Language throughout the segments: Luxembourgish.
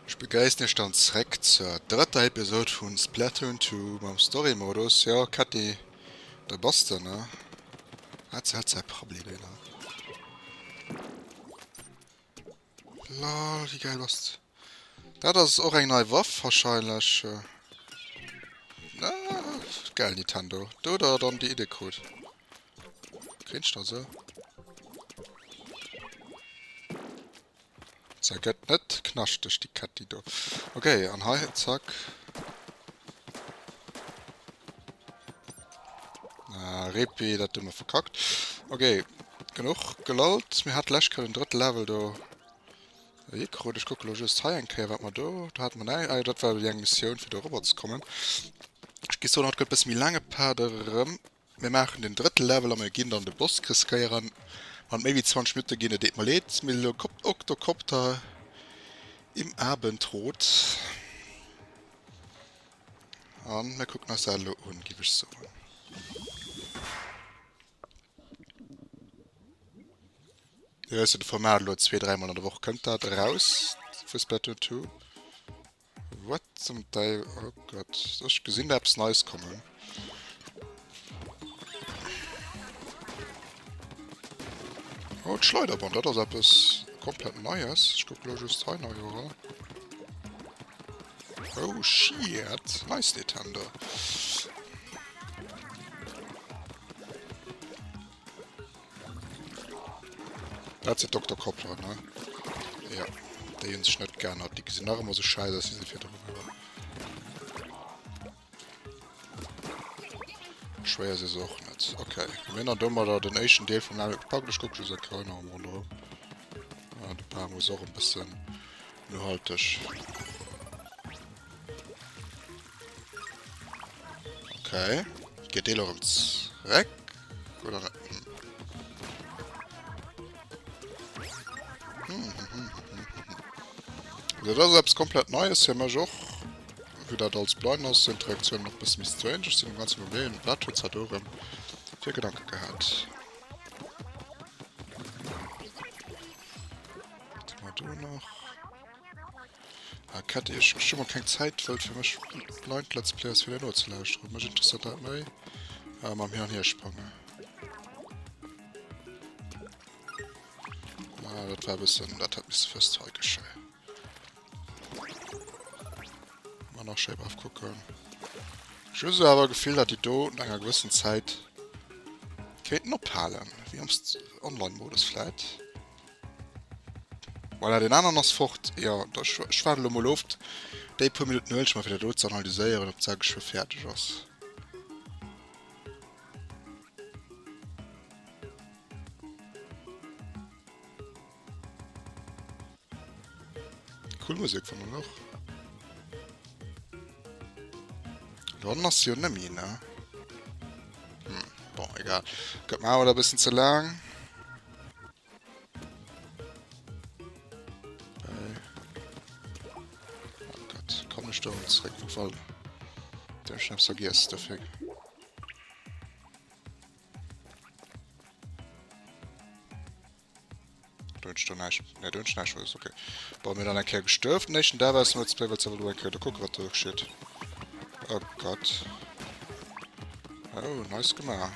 Ech begréissen iech dann zréck zur drëtter Episode vun Splatoon 2 mam Story Modus. Jo Ketty, do bass de ne? Hat se hat säi Problemer. Lol, wéi geil bass de? Dat ass och eng nei Waff wahrscheinlech. Ah, geil Nintendo. Do der dann déi Idee krut. Kritt ech dat esou? Se gëtt net knaschteg, déi Ketti do. Ok, an hei, zack. Ah, Repi, dat hu mer verkackt. Ok, genuch gelallt. Mir hat lech den drëtte Level do hikrut. Ech kucke lo just hei eng Kéier, wat mer do... Do hate mer näi... Ah jo, dat war déi eng Missioun, fir do eriwwer ze kommen. Ech gi soen, haut gëtt e bësse méi laange Part erëm. Mir maachen den drëtte Level a mir ginn dann de Boss riskéieren. Wann et méi wéi 20 Minutte ginn, et deet mer leed, mee elo Octocopter im Abendrot. An mir kucken eis dat elo un, giff ech soen. Dir wësst jo de Format elo, zwee, dräimol an der Woch kënnt dat eraus vu Splatoon 2. What zum Däiwel? Oh Gott. Ech gesinn da eppes Neies kommen. Oh, d'Schleiderband, dat ass eppes komplett Neies. Ech kucke lo just hei nach iwwerall. Oh shit. Nice Nintendo. Dat sinn Dokterkoppler, ne? Ja, déi hunn sech net geännert. Déi gesinn nach ëmmer sou schäiss aus, wéi se virdru waren. Schwéier si se och net. Okay, mir hunn dann domadder den éischten Deel vum Level gepackt. Ech kucke just eng Kéier nach emol ronderëm. Ah, de Bam ass och e bëssen nohalteg. Okay. Geet dee lo erëm zréck? Oder net? Hm. Hm, hm, hm, hm, hm. Also dat ass eppes komplett Neies fir mech och. Wéi dat als blind ass, sinn d'Reaktiounen och e bësse méi strange. Ech sinn am ganzen iwwerleeën, wat huet se do erëm fir Gedanke gehat. Wat hu mer do nach? Ah, Cat, ech ech hu mol keng Zäit, well fir mech Blind Let's Play ass fir der nozelauschteren. Mech interesséiert dat méi äh, mam Hin an Hier sprangen. Ah, dat war e bëssen, dat hat misse fest hei geschéien. Mal nach schéi brav kucken. Ech hu sou awer Gefill, dat déi do no enger gewëssen Zäit kéinten ophalen, wéi am Online-Modus vläit. Voilà, deen aneren ass fort. Jo, da ech, ech waarde lo mol of. Déi puer Minutten huelen ech mer fir dat do ze analyséieren, ob d'Saach geschwë fäerdeg ass. Cool Musek fannen ech och. Dann ass jo nemmi, ne? Hm, bon, egal. Gëtt mer awer e bëssen ze laang. Oh Gott, komm ech do zréck wo war der ich hab's vergiss dafür. Do hunn ech do näischt. Ne, do hunn ech näischt vergiss, okay. Bon, mir dann eng Kéier gestuerft. Den éischten Dag aus dem Let's Play, well ze elo eng Kéier do kucken, wat do geschitt. Oh Gott. Oh, nice gemaach.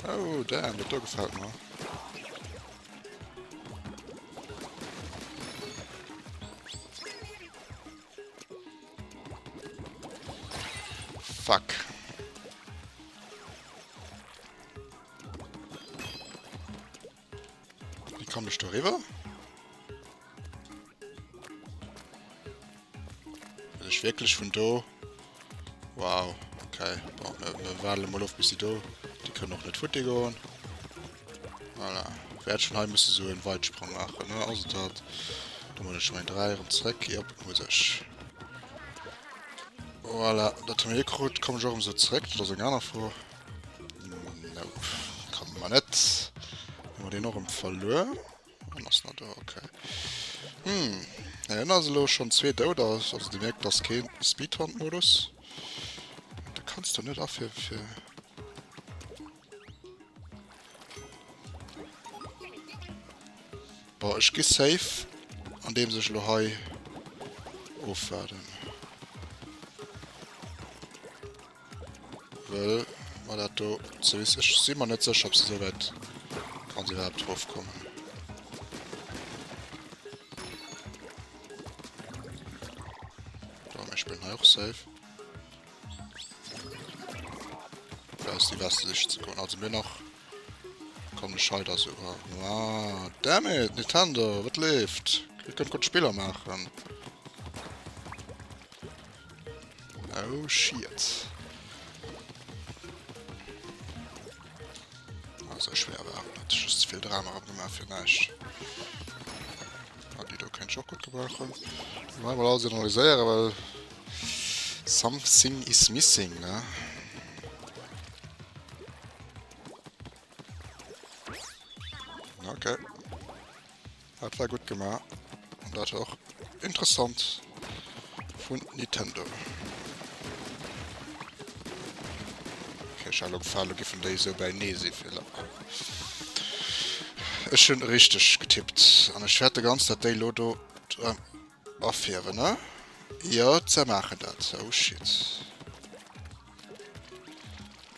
Oh, damn, dat do gefällt mer. Fuck. Wie komme ich da rüber? Will ich wirklich vun do? Wow, okay. Bon, mir, mir warten mal auf, bis sie do. Die können noch nicht futti goen. Voilà. Wäert schon hei müssen so einen Weitsprung machen, ne? Also dat. Do muss ich mein 3 erëm zréck. Jop, muss ich. Voilà, dat hu mir gekrut. Komm ich och erëm sou zréck? Dat ass eng aner Fro. Nope, kann man net. Hu mer deen och erëm verluer? En ass nach do, okay. Hm, ja, en ass elo schonn zwee Douder. Also dir mierkt, ass keen Speedrun-Modus. Du kanns do net afir fir. Bon, ech gi safe, andeems ech elo hei ofwaarden. Wëll mer dat do ze wiss. Ech si mer net sécher, ob se esou wäit kann se iwwerhaapt erofkommen. Bon, ech bin hei och safe. Fir aus déi Weste sichen ze goen. Also mir nach kommen ech hei da souguer. Ah, damn it, Nintendo, wat leeft? Dir kënnt gutt Spiller maachen. Oh shit. Ah, sou schwéier war et net. Just ze vill Drama erëm gemaach fir näischt. Ah, déi do kéint ech och gutt gebrauchen. Mal mol alles analyséieren, well something is missing, ne? Okay. Dat war gutt gemaach. An dat war och interessant vun Nintendo. Okay, ech hat elo gefal, elo giffen déi esou bäinee si fir Ech hunn richteg getippt an ech fäerte ganz, dat déi elo do afierwen, ne? Jo, ze maachen dat. Oh shit.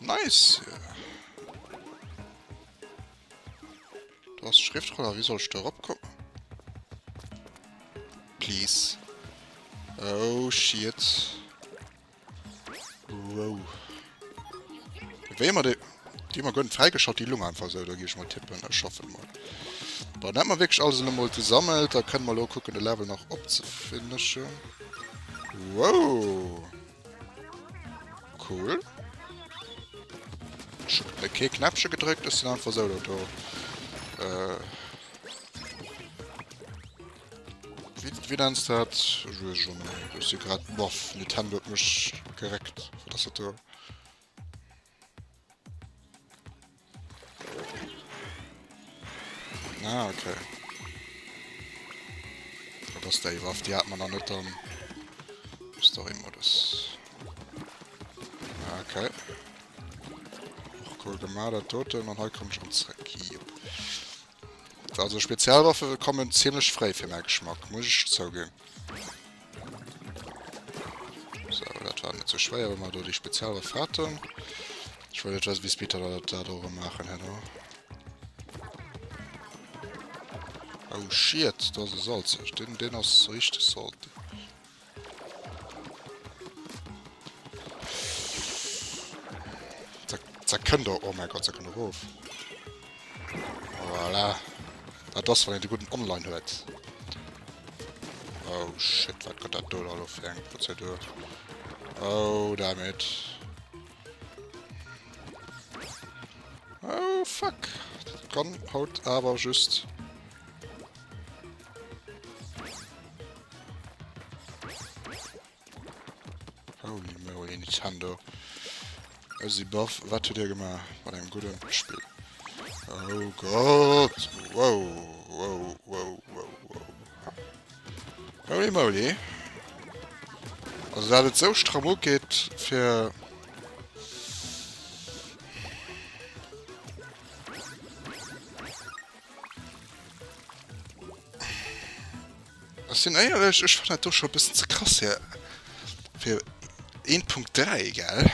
Nice! Do ass d'Schriftroller, wéi soll ech do erop kommen? Please. Oh shit. Wow. Wéi immer déi, déi hu mer guer net fräigeschalt, déi lung einfach esou, do gi ech mol tippen, ech hoffen mol. Bon, dann hätt mer wierklech alles elo mol gesammelt, da kënne mer elo kucken de Level nach opzefinishen. Wow. Cool. Ich hab kee Knäppchen gedrückt, ech sinn einfach sou do. Äh, wie, wie nennst du dat? Ech weess schon net. Ech si grad boff. Nintendo huet mech gereckt. Wat ass dat do? Ah, okay. Dat ass déi Waff, déi hat man nach net am Story-Modus. Ah, okay. Och cool gemacht, dat doten. An hei komm ech erëm zréck. Jupp. Also Spezialwaffe kommen ziemlech fréi fir mäi Geschmack, muss ech zouginn. So, dat war net sou schwéier, well mer do déi Spezialwaff haten. Ech wëll net wëssen, wéi Speeder dat dat och maachen herno. Oh shit, do ass e salzeg. Den, den ass richteg salty. Zerkënnt oh mein Gott, zerkënnt erof. Voilà. Dat ass, wann een de gudden Online huet. Oh shit, wat gëtt dat do da lo fir eng Prozedur? Oh, damn it. Oh fuck. Dat kann haut awer just... Holy moly, Nintendo. Ech si baff. Wat hutt Dir gemaach mat engem gudde Spill? Oh Gott! Wow, wow, wow, wow, wow. Holy moly. Also dat et sou stramm ugeet fir... Ech sinn éierlech, ech fannen dat do scho e bëssen ze krass fir fir 1.3, gell?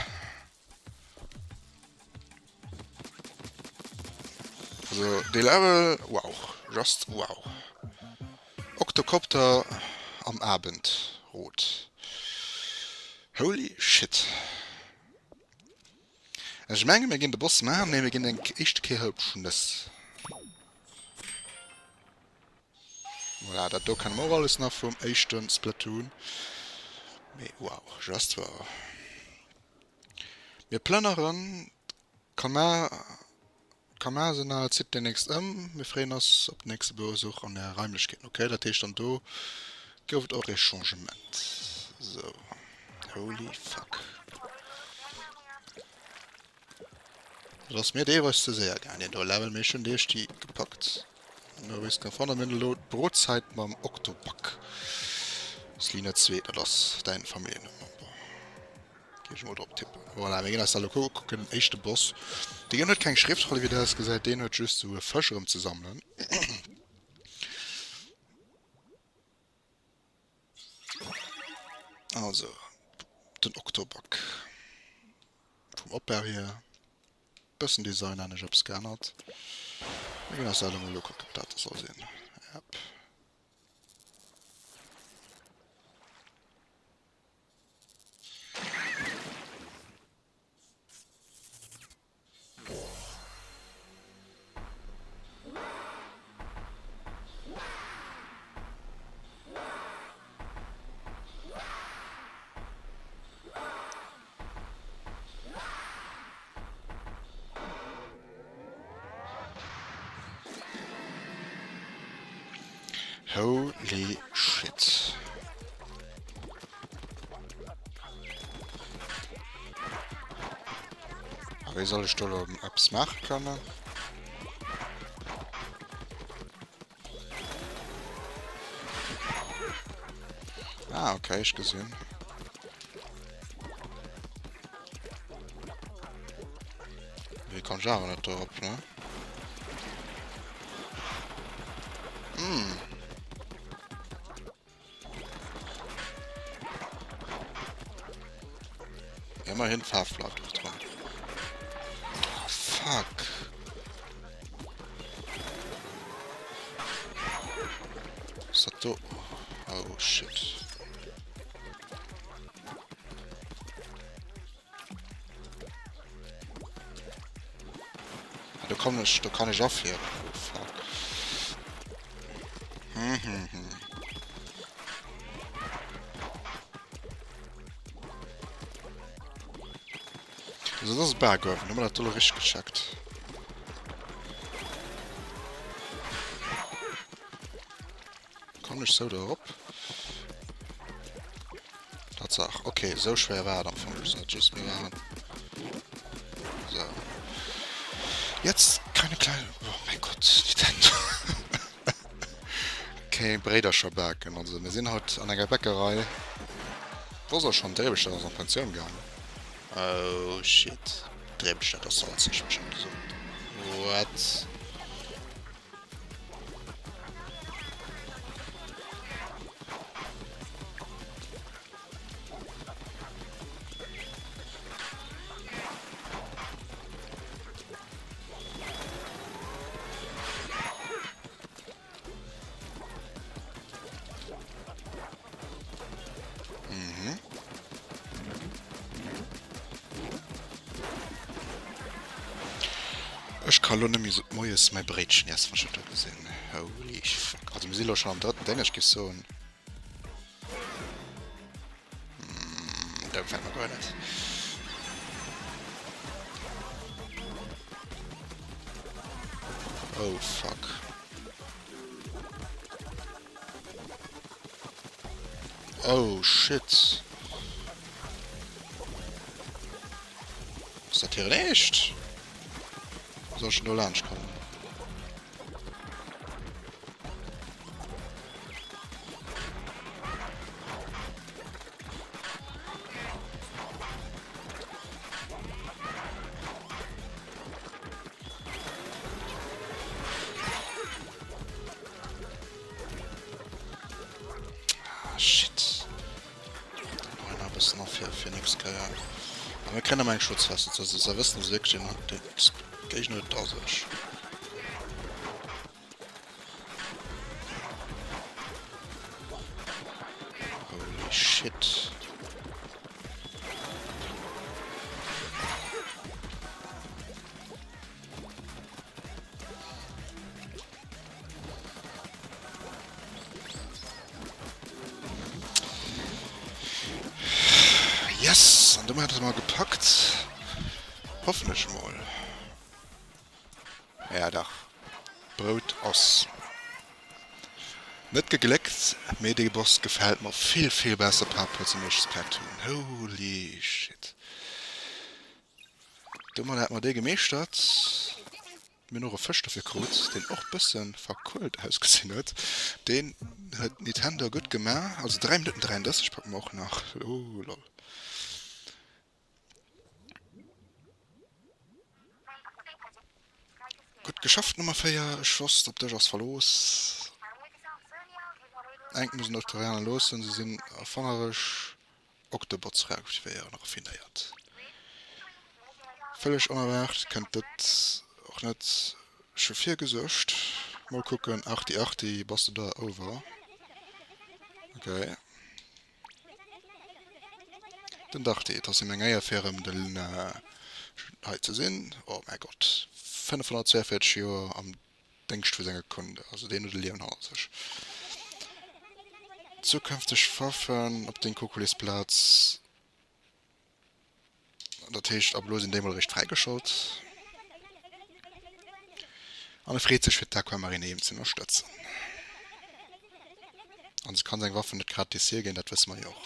Also dee Level, wow, just wow. Octocopter am Abendrot. Holy shit. Ech menge mir ginn de Boss maachen, mee mir ginn eng éischte Kéier hei op d'Schnëss. Voilà, dat do kenne mer och alles nach vum éischte Splatoon. Mee wow, just wow. Mir plënneren d'Kamarsenal zitt deemnächst ëm. Mir freeën eis op den nächste Besuch an är Raimlechkeeten. Ok, dat heescht dann do gouf et och ee Changement. Sou, holy fuck. Dat ass mir deelweis ze séier gaangen, deen do Level, mee ech hunn déi éischt déi gepackt. No risk no vorne. Mir hunn elo d'Brotzeit mam Octopack. Sline 2, dat ass däin Familljennumm. Bon, géif ech emol drop tippen. Voilà, mir ginn eis dat elo kucken, den éischte Boss. Deen huet keng Schriftroll, wéi dat ausgesäit, deen huet just esou e Fësch erëm ze sammelen. Also, den Octobuck. Vum Opbau hier, bëssen Design han ech eppes geännert. Mir ginn eis dat elo mol ukucken, ob dat soll sinn. Yep. Holy shit. A wéi soll ech do lo eppes maache kënnen? Ah, okay, ech gesinn. Wéi kann ech awer net dorop, ne? Hm. Immerhin d'Faarf bleift och dran. Oh, fuck. Ist dat do? Oh, shit. Ah, do kann ech, do kann ech aflieren. Oh, fuck. Hm, hm, hm. Also das ist Backofen, haben wir das doch richtig gecheckt. Kann ich so da op? Tatsaach. Okay, so schwer war et am Fong just net. Just mir waren. So. Jetzt keine kleine... Oh mein Gott, Nintendo. Keng Bréidercher baken. Also mir sinn haut an enger Bäckerei. Wosst der schon, d'Dréibeschert ass an d'Pensioun gaangen. Oh shit. D'Dréibeschert ass salzeg, wéi schon gesot. What? Mhm. Ech ka lo net méi sou moies mäi Bréitchen iessen, wann ech dat do gesinn. Holy fuck. Also mir si lo schonn am drëtten Déng, ech géif soen. Mm, dat gefält mer guer net. Oh fuck. Oh shit. Ass dat hiren Eescht? Soll ech denn do laanscht kommen? Ah, shit. Noch ein bisschen noch für, für nächste Kéier. Aber wir können eng Schutzweste, das ist, da wissen sie wirklich, den, den Gegner da sich. Holy shit. Yes! An domat hat et mal gepackt. Hoffen ech mol. Ja dach. Brout ass net gegléckt, mee dee Boss gefält mer vill vill besser par rapport zum éischte Splatoon. Holy shit. Domat hat mer dee gemeeschtert. Mir hunn och e Fësch dofir krut, deen och bësse verkuelt ausgesinn huet. Deen huet Nintendo gutt gemaach. Also 3 Minutten 33 packe mer och nach. Oh lol. Gutt geschafft Nummer 4. Ech wosst, op dech ass Verlooss. Enk muss en Octorianer loossen, se sinn erfanneresch. Octobots reaktivéieren, raffinéiert. Vëlleg onerwaart kënnt dat och net scho virgesuergt. Mol kucken, Arti Arti, bass de da over? Okay. Den Darty, et ass him eng Éier fir erëm den hei ze sinn. Oh mäi Gott, 542 Joer am Déngscht vu senge Kunde, also deen huet e Liewen hannert sech. Zukünfteg Waffen op den Kokulisplaz. Dat heescht, ab elo sinn déi mol eréischt fräigeschalt. An e freet sech fir d'Aquamarine eben ze ënnerstëtzen. An se kann seng Waffen net gratis hierginn, dat wësse mer jo och.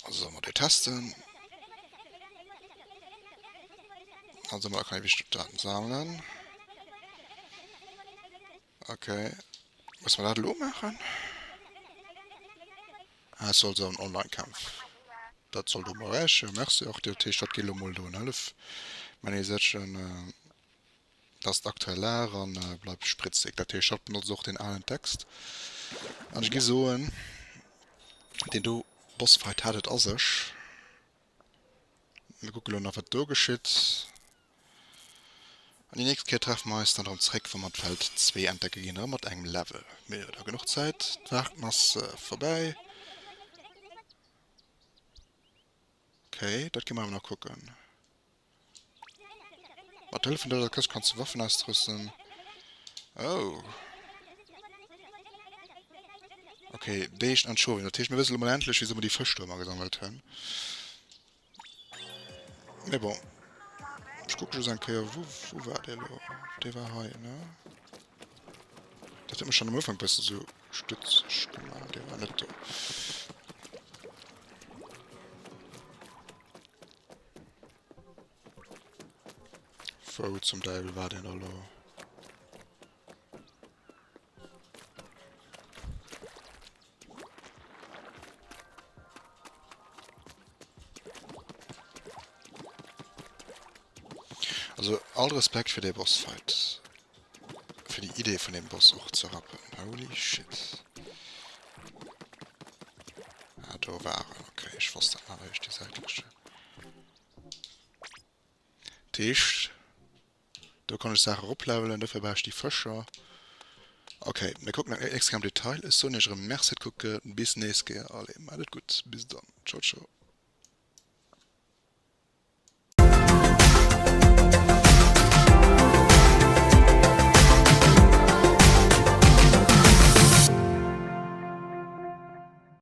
Also solle mer déi testen. Also da kann ich wichtig Daten sammeln. Okay. Muss man dat elo maachen? Ah, es soll so en Online-Kampf. Dat soll do mol rächen. Merci och dir. Dat heescht, dat geet elo mol do en Hëllef. Mä nee, setzen, dat ass d'aktuell Lag an bleift spritzeg. Dat heescht, dat benotzt och den alen Text. An ech gi soen, deen do Bossfight hat et a sech. Mir kucke lo nach, wat do geschitt. An déi nächst Kéier treffe mer eis dann erëm zréck, wa mer d'Welt 2 entdecke ginn, erëm mat engem Level. Mir hu da genuch Zäit. D'Waarden ass vorbäi. Okay, dat gi mer awer nach kucken. Mat Hëllef vun dëser Këscht kanns du Waffen ausrüsten. Oh. Okay, déi éischt Anchoven. Dat heescht, mir wësse lo mol endlech, wéisou mer déi Fësch do ëmmer gesammelt hunn. Mee bon. Ech kucke just eng Kéier, wou, wou war dee lo? Dee war hei, ne? Dat huet mech schonn am Ufank bëssen sou stutzeg gemaach. Dee war net do. Wou zum Däiwel war deen da lo? Also all Respekt fir dee Bossfight. Fir déi Idee vun deem Boss och ze rappen. Holy shit. Ah, do war en. Okay, ech wosst dat nach eréischt, déi säitleche. Dat heescht, do kann ech Saache eroplevelen, dofir brauch ech déi Fëscher. Okay, mir kucken dat nächst Kéier am Detail. Ech soen iech erëm Merci fir d'Kucken. Bis nächst Kéier. Allez, maacht et gutt. Bis dann. Ciao, ciao.